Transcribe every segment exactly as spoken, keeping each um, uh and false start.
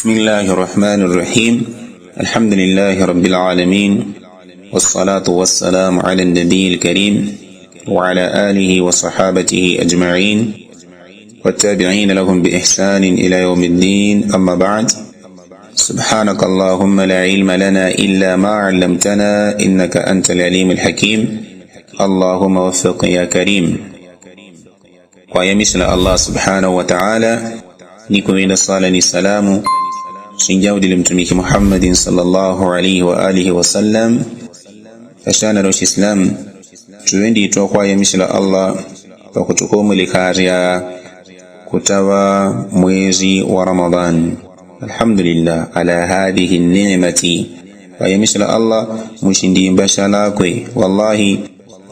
بسم الله الرحمن الرحيم. الحمد لله رب العالمين، والصلاة والسلام على النبي الكريم وعلى آله وصحابته أجمعين والتابعين لهم بإحسان إلى يوم الدين، أما بعد. سبحانك اللهم لا علم لنا إلا ما علمتنا إنك أنت العليم الحكيم. اللهم وفق يا كريم. Kwayamisila Allah subhanahu wataala, ni kuŵinda sala ni salamu sinjaudile mtumiki Muhammadin sallallahu alaihi wa alihi wasallam. Ashanaro shislamu, tuŵendi twakwayamisila Allah pakutukomwele karya kutaŵa mwezi wa Ramadhani. Alhamdulillah ala hadhihi nimati. Kwayamisila Allah mushindimba shalakwe. Wallahi,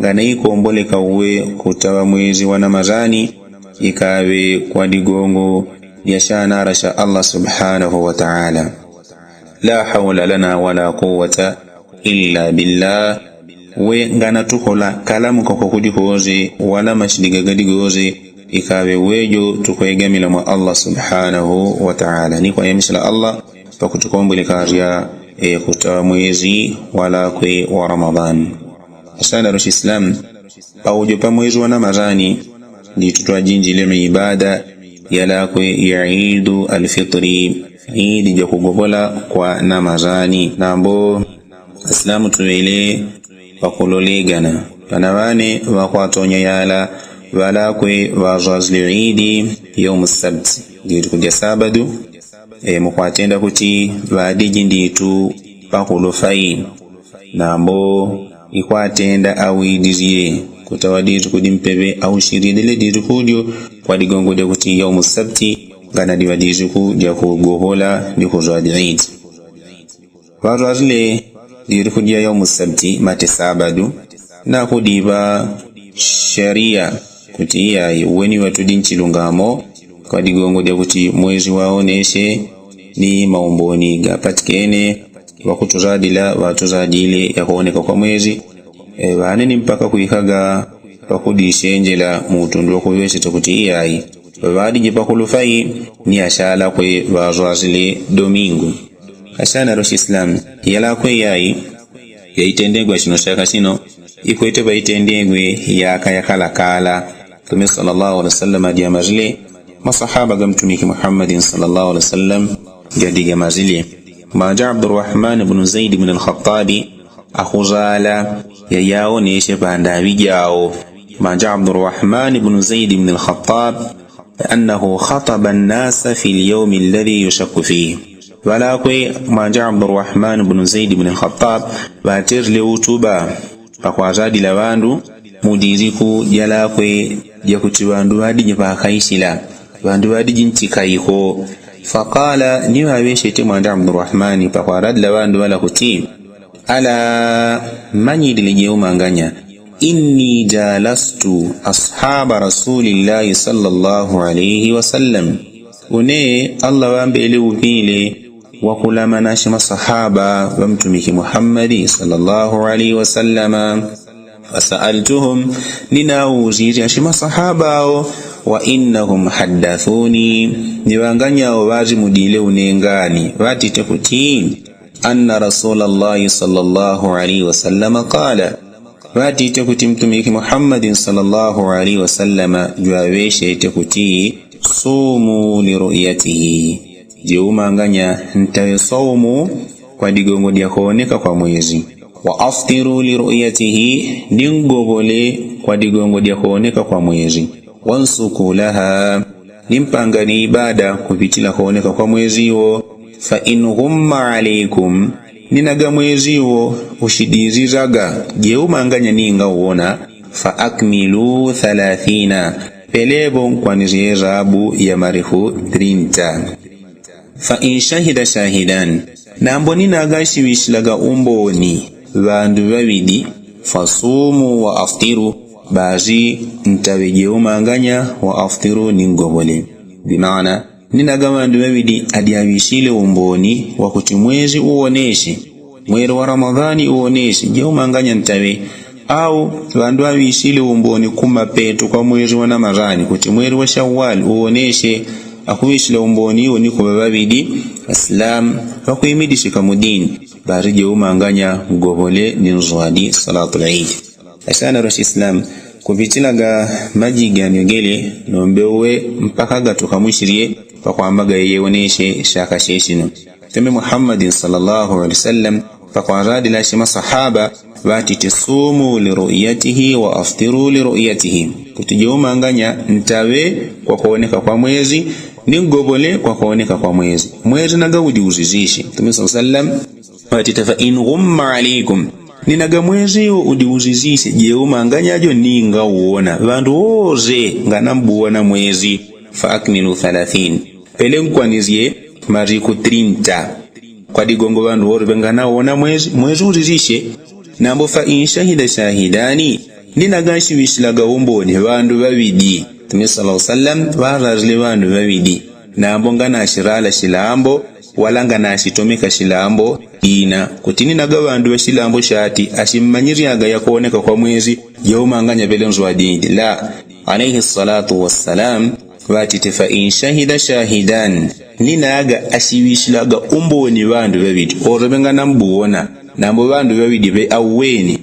ngana ikomboleka uwe kutaŵa mwezi wa Namazani, ikaŵe kwa digongo dya shanara sha Allah subhanahu wataala. La haula lana wala kuwata illa billah. We ngana tukola kalamuka kwa kudi koze wala mashidiga gadi goze, ikaŵe wejo tukwegamila mwa Allah subhanahu wataala. Ni kwayamisila Allah pakutukombwele karya kutaŵa mwezi walakwe wa Ramadhani. Ashanaro shislamu, paujo pa mwezi wa Namazani, nditu twajinjile ibada yalakwe ya idu alfitri, idi ja kugogola kwa Namazani. Nambo asilamu tuŵele pakulolegana. Pana ŵane ŵakwatonya yala ŵalakwe ŵazwazile idi yaumu sabti, nditu kudya sabadu. Mukwatenda kuti ŵadiji nditu pakulufai. Nambo ikwatenda awidilie kutaŵa ditu kudi mpeŵe aushiridile ditu kudyo kwa digongo dya kuti yaumu sabti ngana diŵa ditu kudya kugogola ni kuzwadi idi. Ŵazwazile ditu kudya yaumu sabti mate sabadu, nakudiŵa sharia kuti iyayi uweni ŵatudi nchilungamo kwa digongo dya kuti mwezi waoneshe ni maumboni gapatikene ŵakutuzadila ŵatuzadile yakuoneka kwa mwezi. Ŵane ni mpaka kwikaga pakudishenjela mutundu wakuŵesheta kuti iyayi ŵadiji pakulufai ni ashalakwe ŵazwazile domingu. Ashanaro shislamu, yalakwe iyayi yaitendegwa shino shaka shino, ikwete ŵaitendegwe yaka yakalakala. Mtume swallallahu alaihi wasallam adyamalile, masahaba ga mtumiki Muhammadin swallallahu alaihi wasallam gadigamalile. Manja Abdurrahman bnu Zaidi bnu Alkhatabi akhuzala yayaoneshe ŵandaŵi jao. Manja Abdurrahman bnu Zaidi bnu Alkhatab annahu khataba nnasa fi lyaumi alladhi yushakku fihi. Ŵalakwe manja Abdurrahman bnu Zaidi bnu Alkhatab ŵaterile utuba pakwazadila ŵandu mu diriku dyalakwe dyakuti ŵandu ŵadiji pakaisila, ŵandu ŵadiji nchikaiko. Fakala, ni ŵaŵeshete manja Abdurrahmani pakwazadila ŵandu ŵala kuti, ala, manyilile jeumanganya, inni jalastu ashaba rasulillahi swallallahu alaihi wasallam. Une Allah ŵambele upile wakulamana shimasahaba ŵa mtumiki Muhammadi swallallahu alaihi wasallama. Fasaaltuhum, ninauzile ashimasahaba ao, wa innahum haddathuni, ni ŵanganya ao ŵazimudile une ngani ŵatite kuti, anna rasulallahi swallallahu alaihi wasallama qala, ŵatite kuti mtumiki Muhammadin swallallahu alaihi wasallama jwaŵeshete kuti, sumu liruyatihi, jeumanganya ntaŵe saumu kwa digongo dyakuoneka kwa mwezi. Wa aftiru liruyatihi, ni ngogole kwa digongo dyakuoneka kwa mwezi. Wansuku laha, ni mpangane ibada kupitila kuoneka kwa mwezi wo. Fa in ghumma alaikum, ninaga mwezi wo ushidirizaga jeumanganya ninga uona, fa akmilu thalathina, peleŵo nkwanizie rabu ya mariku trinta. Fa in shahida shahidan, nambo ninaga shiŵishilaga umboni ŵandu ŵaŵidi, fasumu wa aftiru, bazi ntaŵe jeumanganya wa aftiru ni ngogole. Bimaana, ninaga ŵandu ŵaŵidi adyaŵishile umboni wakuti mwezi uoneshe, mwezi wa Ramadhani uoneshe, jeumanganya ntaŵe. Au ŵandu aŵishile umboni kumapeto kwa mwezi wa Ramadhani kuti mwezi wa Shawwal uoneshe, akuŵisila umboni wo ni kuŵa ŵaŵidi. Asilamu ŵakwimidisika mu dini. Ŵarije umanganya mgobole ni nzwadi salatu lidi. Asana rwasisilamu, kupitilaga maji ganyogele nombe uwe mpaka gatukamusilye pakwambaga yeyewoneshe shaka sheshino. Tume muhammadin sallallahu alaihi wasallam pakwaradila shimasahaba ŵatite sumu liruyatihi wa aftiru liruyatihi, kuti jeumanganya ntaŵe kwa kuoneka kwa mwezi ni ngobole kwa kuoneka kwa mwezi. Mwezi naga udiuzizishe tume saa sallam ŵatite fa in ghumma alaikum, ninaga mwezi udiuzizishe jeumanganya jo ninga uona ŵandu woze nganambuona mwezi. Fa akmilu thalathin, pele nkwanizye mariku trinta. Kwa digongo ŵandu woze ŵenganawona mwezi mwezi uzizishe. Nambo fa in shahida shahidani, ninaga shiŵishilaga umboni ŵandu ŵaŵidi. Tume saa sallam ŵararile ŵandu ŵaŵidi. Nambo nganashirala shilambo wala nganashitomeka shilambo ina kuti ninaga ŵandu ŵashilambo shati ashimmanyiryaga yakuoneka kwa mwezi jeumanganya pele nzwadi idi la. Alaihi salatu wassalam ŵatite fa in shahida shahidani, ninaga ashiŵishilaga umboni ŵandu ŵaŵidi ore ŵenganambuona. Nambo ŵandu ŵaŵidi ŵe auweni.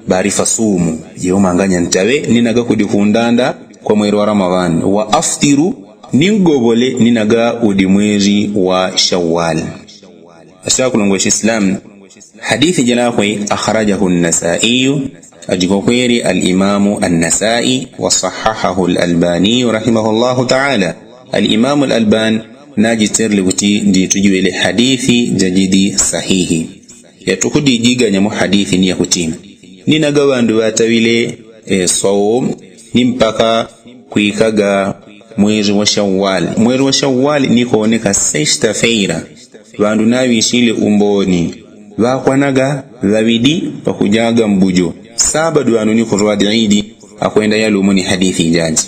Bari fa sumu jeumanganya ntaŵe ninaga kudi kundanda kwa mweri wa ramadhani wa aftiru ni ngobole ninaga udi mweri wa shawali. Ashakulungwa shislamu. Hadithi jilakwe akharajahu nnasaiyu, ajikokweri alimamu annasai wasahahahu lalbaniyu rahimahullahu taala. Alimamu lalbani najiterle kuti nditujiwele hadithi jajidi sahihi. Yatukudijiganya mu hadithi ni yakuti ninaga ŵandu ŵataŵile swaumu ni mpaka kwikaga mwezi wa shawali. Mwezi wa shawali ni kuoneka sesta feira. Ŵandu naŵishile umboni ŵakwanaga ŵaŵidi pakujaga mbujo. Sabadu ŵandu ni kurwadi idi. Akwenda yalumo ni hadithi ijaji.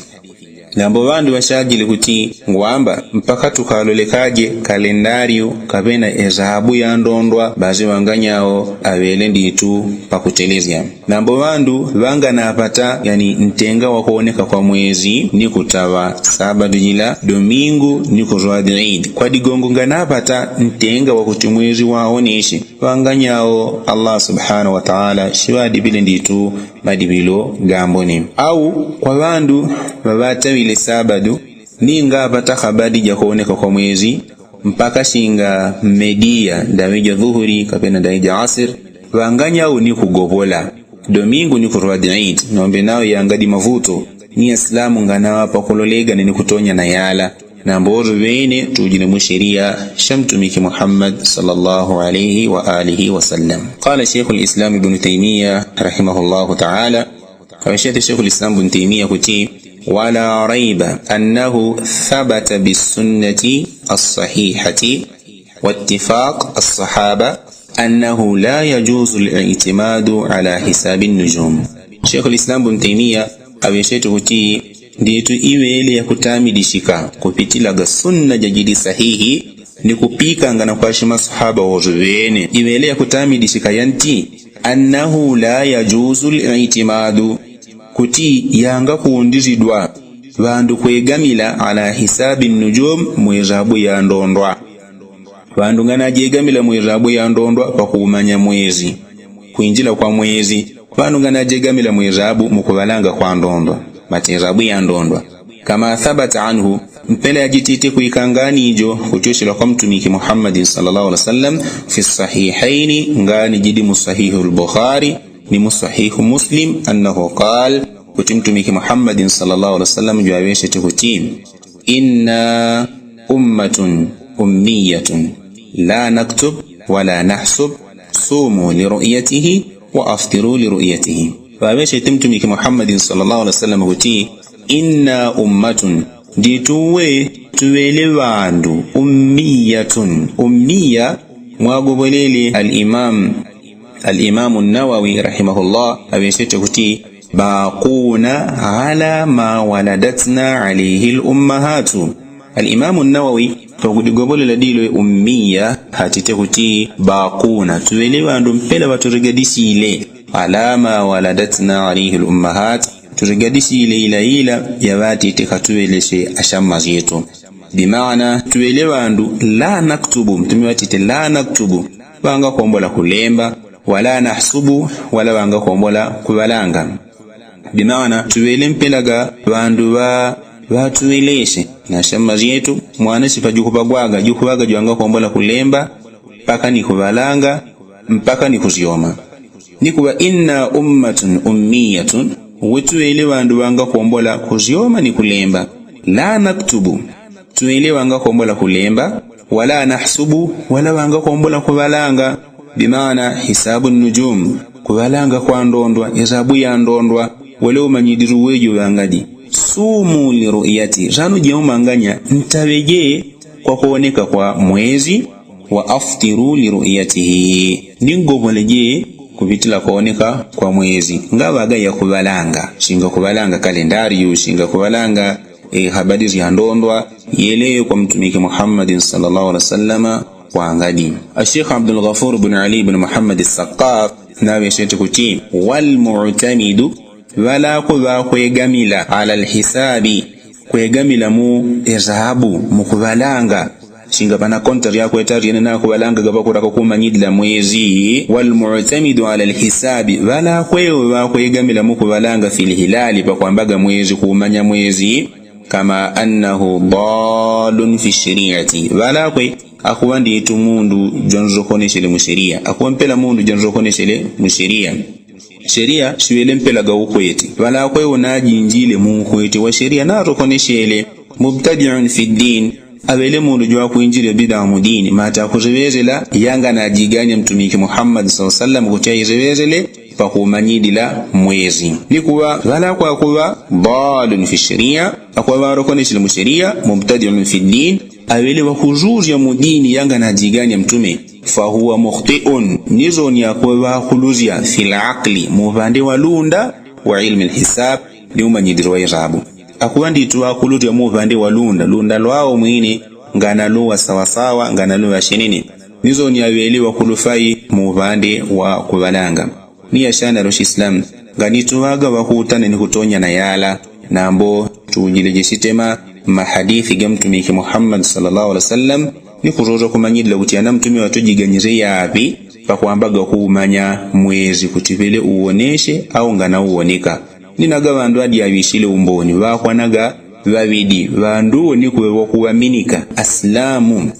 Nambo ŵandu ŵashajile kuti ngwamba mpaka tukalolekaje kalendariu kaŵena ezabu yandondwa bazi ŵanganyao aŵele nditu pakutelezya. Nambo ŵandu ŵanganapata yani ntenga wakuoneka kwa mwezi ni kutaŵa sabadu jila domingu ni kurwadi idi kwa digongo nganapata ntenga wakuti mwezi waoneshe ŵanganyao allah subhanahu wataala shiŵadiŵile nditu madiŵilo gamboni. Au kwa ŵandu ŵaŵataŵile sabadu ni ngapata habadi jakuoneka kwa mwezi mpaka shinga mmediya ndaŵe ja dhuhuri kapena ndaŵe ja asiri. Ŵanganyao ni kugopola domingu ni kurwadi idi nombe nawe yangadi mavuto. Ni asilamu nganaŵa pakulolegana ni kutonya na yala. Nambo ore ŵene tujile mu sheriya sha mtumiki muhammad sallallahu alaihi wa alihi wasallam. Qala sheikhu lislam ibnu taimiya rahimahullahu taala. Aŵeshete sheikhu lislam ibnu taimiya kuti wala raiba annahu thabata bissunnati assahihati wattifaq assahaba annahu la yajuzu litimadu ala hisabi nnujum. Sheikhu lislam ibnu taimiya aŵeshete kuti nditu iŵele yakutamidishika kupitilaga sunna jajidi sahihi ni kupikangana kwa shimasahaba wosu ŵene iŵele yakutamidishika yanti annahu la yajuzu litimadu kuti yangakundizidwa ŵandu kwegamila ala hisabi nnujum mwerabu yandondwa. Ŵandu nganajegamila mwerabu yandondwa pakumanya mwezi kwinjila kwa mwezi. Ŵandu nganajegamila mwerabu mukuŵalanga kwa ndondwa materabu yandondwa kama thabata anhu mpela yajitite kwika ngani ijo kuchochela kwa mtumiki muhammadin sallallahu alaihi wasallam fi sahihaini ngani jidi mu sahihu lbukhari ni mu sahihu muslim annahu qal kuti mtumiki muhammadin sallallahu alaihi wasallam jwaŵeshete kuti inna ummatun ummiyatun la naktub wala nahsub sumu liruyatihi wa aftiru liruyatihi. Ŵaŵeshete mtumiki muhammadin sallallahu alaihi wasallam kuti inna ummatun nditu we tuŵele ŵandu ummiyatun ummiya. Mwagobwelele alimamu nawawi rahimahullah aŵeshete kuti bakuna ala ma waladatna alaihi lummahatu. Alimamu nawawi pakudigobwelela dilo ummiya hatite kuti bakuna tuŵele ŵandu mpela ŵaturegadisile ala ma waladatna alaihi lummahatu. Turegadisile ilaila yaŵatite katuŵeleshe ashamma zyetu. Bimaana tuŵele ŵandu la naktubu mtume ŵatite la naktubu, ŵangakombola kulemba, wala nahsubu, wala ŵangakombola kuŵalanga. Bimaana tuŵele mpelaga ŵandu ŵa ŵatuŵeleshe. Nashamma zyetu mwana sipa jukuŵagwaga jukuŵaga jwangakombola kulemba, mpaka ni kuŵalanga, mpaka ni kuzyoma. Ni kuŵa inna ummatun ummiyatun, we tuŵele ŵandu ŵangakombola kuzyoma ni kulemba. La naktubu, tuŵele ŵangakombola kulemba, wala nahsubu, wala ŵangakombola kuŵalanga. Bimaana hisabu nujum, kuŵalanga kwa ndondwa isabu ya ndondwa. Wele umanyidiri wejo ŵangadi. Sumu liruyati, ranu jeumanganya ntaŵeje kwa kuwoneka kwa mwezi. Wa aftiru liruyatihi, ni ngovoleje kupitila kuwoneka kwa mwezi. Ngaŵaga yakuŵalanga singa kuŵalanga kalendariu singa kuŵalanga habadi zya ndondwa. Yeleyo kwa mtumiki muhammadin sala llahu alehi wasallama. Kwangadi ashekh abdulghafur buni ali buni muhammadi sakaf, naŵesheti kuti walmutamidu, ŵalakwe ŵakwegamila ala lhisabi, kwegamila mu isabu mukuŵalanga. Singa pana konta lyakweta lyene nakuŵalanga gaŵakuraka kumanyidila mwezi walmutamidu ala lhisabi ŵalakwe ŵakwegamila mukuŵalanga fi lhilali pakwambaga mwezi kumanya mwezi. Kama annahu dalun fi shariati ŵalakwe akuŵa nditu mundu jwanrokoneshele mu sheria akuŵa mpela mundu jwanrokoneshele mu sheria. Sheria siŵele mpelaga ukwete ŵalakwe unajinjile mu ukwete wa sheria narokoneshele. Mubtadiun fi ddin, aŵele mundu jwakwinjile bidaa mu dini mata kuziŵezela yanga najiganya mtumiki muhammadi saa sallam kuti aiziŵezele pakumanyidila mwezi. Ni kuŵa ŵalakwe akuŵa dalun fi sheria akuŵa ŵarokoneshele mu sheria mubtadiun fi ddin, aŵele ŵakuzuzya mu dini yanga najiganya mtume. Fahuwa mukhtiun, ni zoni akuŵa ŵakuluzya fi lakli mu uŵande wa lunda wa ilmi lhisab, ni umanyidiri wa isabu. Akuŵa nditu ŵakuluzya mu uŵande wa lunda lunda lwao mwine, nganaluwa sawasawa nganaluwa shenene. Ni zoni aŵele ŵakulufai mu uŵande wa kuŵalanga. Ni yashana lwa shislamu, nganituŵaga ŵakutana ni kutonyana yala nambo tujileje shitema mmahadithi ga mtumiki muhammadi sala llahu alehi wasallam. Ni kuzoza kumanyilila kuti ana mtume ŵatujiganyile yaŵi pakwambaga kuumanya mwezi kuti ŵele uwoneshe au nganauwoneka. Ninaga ŵandu adi aŵishile umboni ŵakwanaga ŵaŵidi ŵandu uwo ni kuŵe ŵakuŵaminika asilamu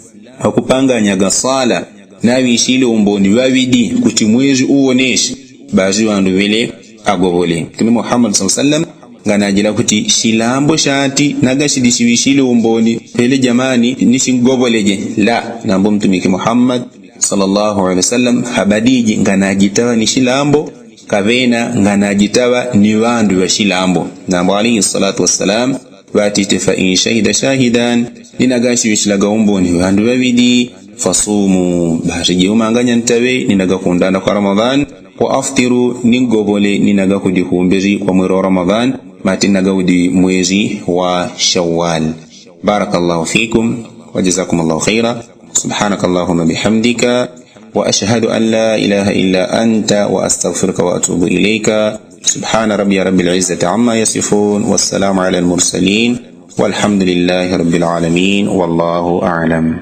ŵakupanganyaga sala. Naŵishile umboni ŵaŵidi kuti mwezi uwoneshe. Basi ŵandu ŵele agoŵole mtume muhammadi saa sallam, nganajila kuti shilambo shati naga shidi shiŵishile umboni ŵele jamani ni shingoŵoleje. La, nambo mtumiki muhammadi sala llahu alehi wasallam habadiji nganajitaŵa ni shilambo kaŵena nganajitaŵa ni ŵandu ŵa shilambo. Nambo alehi salatu wasalam ŵatite fa in shahida shahidan, ni naga shiŵishilaga umboni ŵandu ŵaŵidi. Fasumu, basi jeumanganya ntaŵe ni naga kundanda kwa ramadhan. Wa aftiru, ni ngoŵole ni naga kudi kumbezi kwa mwezi wa ramadhan. Mati naga udi mwezi wa shawal. Barakallahu fikum, wajazakumullahu khaira. Subhanakallahumma bihamdika, wa ashhadu an la ilaha illa anta, wa astaghfiruka wa atubu ilayka. Subhana rabbiya rabbil izzati amma yasifun, wassalamu ala almursalin, walhamdulillahi rabbil alamin. Wallahu alam.